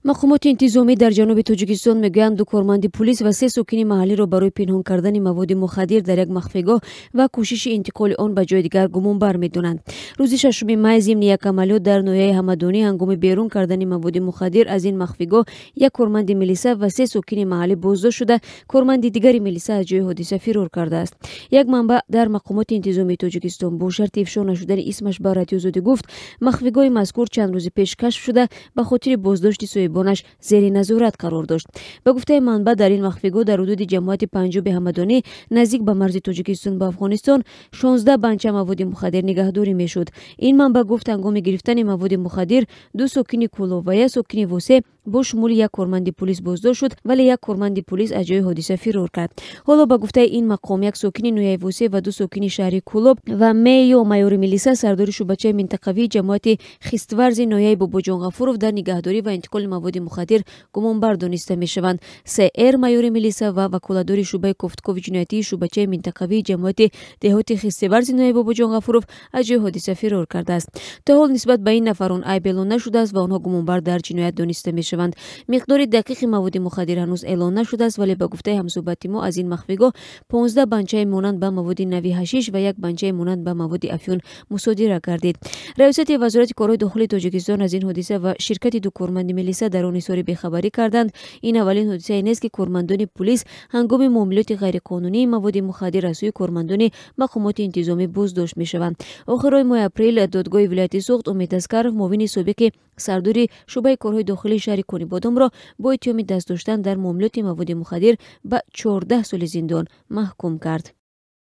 Мақомоти интизомӣ дар ҷануби Тоҷикистон мегӯянд, ду корманди пулис ва се сокини маҳаллиро барои пинҳон кардани маводи мухаддир дар як махфигоҳ ва кӯшиши интиқоли он ба ҷои дигар гумонбар медонанд. Рӯзи 6 май зимни як амалиёт дар ноҳияи Ҳамадонӣ ҳангоми берун кардани маводи мухаддир аз ин махфигоҳ як корманди милиса ва се сокини маҳаллӣ боздошт шуда, корманди дигари милиса аз ҷои ҳодиса фирор кардааст. Як манбаъ дар мақомоти интизомии Тоҷикистон бо шарти ифшо нашудани исмаш ба Радиои Озодӣ гуфт, махфигоҳи мазкур чанд рӯзи пеш кашф шуда, ба хотири боздошти соҳибонаш зери назорат қарор дошт. Ба гуфтаи манбаъ, дар ин махфигоҳ дар ҳудуди ҷамоати Панҷоби Ҳамадонӣ наздик ба марзи Тоҷикистон бо Афғонистон 16 банча маводи мухаддир нигаҳдорӣ мешуд. Ин манбаъ гуфт, ҳангоми гирифтани маводи мухаддир ду сокини Кӯлоб ва як сокини Восе бо шумули як корманди пулис боздошт шуд, вале як корманди пулис аз ҷои ҳодиса фирор кард. Ҳоло ба гуфтаи ин мақом, як сокини ноҳияи Восе ва ду сокини шаҳри Кӯлоб ва Меё майори милиса, сардори шӯъбачаи минтақавии ҷамоати Хистварзи ноҳияи Бобоҷон Ғафуров дар нигаҳдорӣ ва интиқоли маводи мухаддир гумонбар дониста мешаванд. С.Р. майори милиса ва ваколатдори шӯъбаи кофтукови ҷиноятии шӯъбачаи минтақавии ҷамоати деҳоти Хистиварзи ноҳияи Бобоҷон Ғафуров аз ҷои ҳодиса фирор кардааст. То ҳол нисбат ба ин нафарон айб эълон нашудааст ва онҳо гумонбар дар ҷиноят дониста мешаванд. Миқдори дақиқи маводи мухаддир ҳанӯз эълон нашудааст, вале ба гуфтаи ҳамсӯҳбати мо, аз ин махфигоҳ 15 банчаи монанд ба маводи нави ҳашиш ва як банчаи монанд ба маводи афюн мусодира гардид. Раёсати Вазорати корҳои дохилии Тоҷикистон аз ин ҳодиса ва ширкати ду корманди милиса дар он изҳори бехабарӣ карданд. Ин аввалин ҳодисае нест, ки кормандони пулис ҳангоми муомилоти ғайриқонунии маводи мухаддир аз сӯи кормандони мақомоти интизомӣ боздошт мешаванд. Охирҳои моҳи апрел додгоҳи вилояти Суғд Умед Аскаров, муовини собиқи сардори шӯъбаи корҳои дохилии шаҳри Конибодомро бо иттиҳоми даст доштан дар муомилоти маводи мухаддир ба 14 соли зиндон маҳкум кард.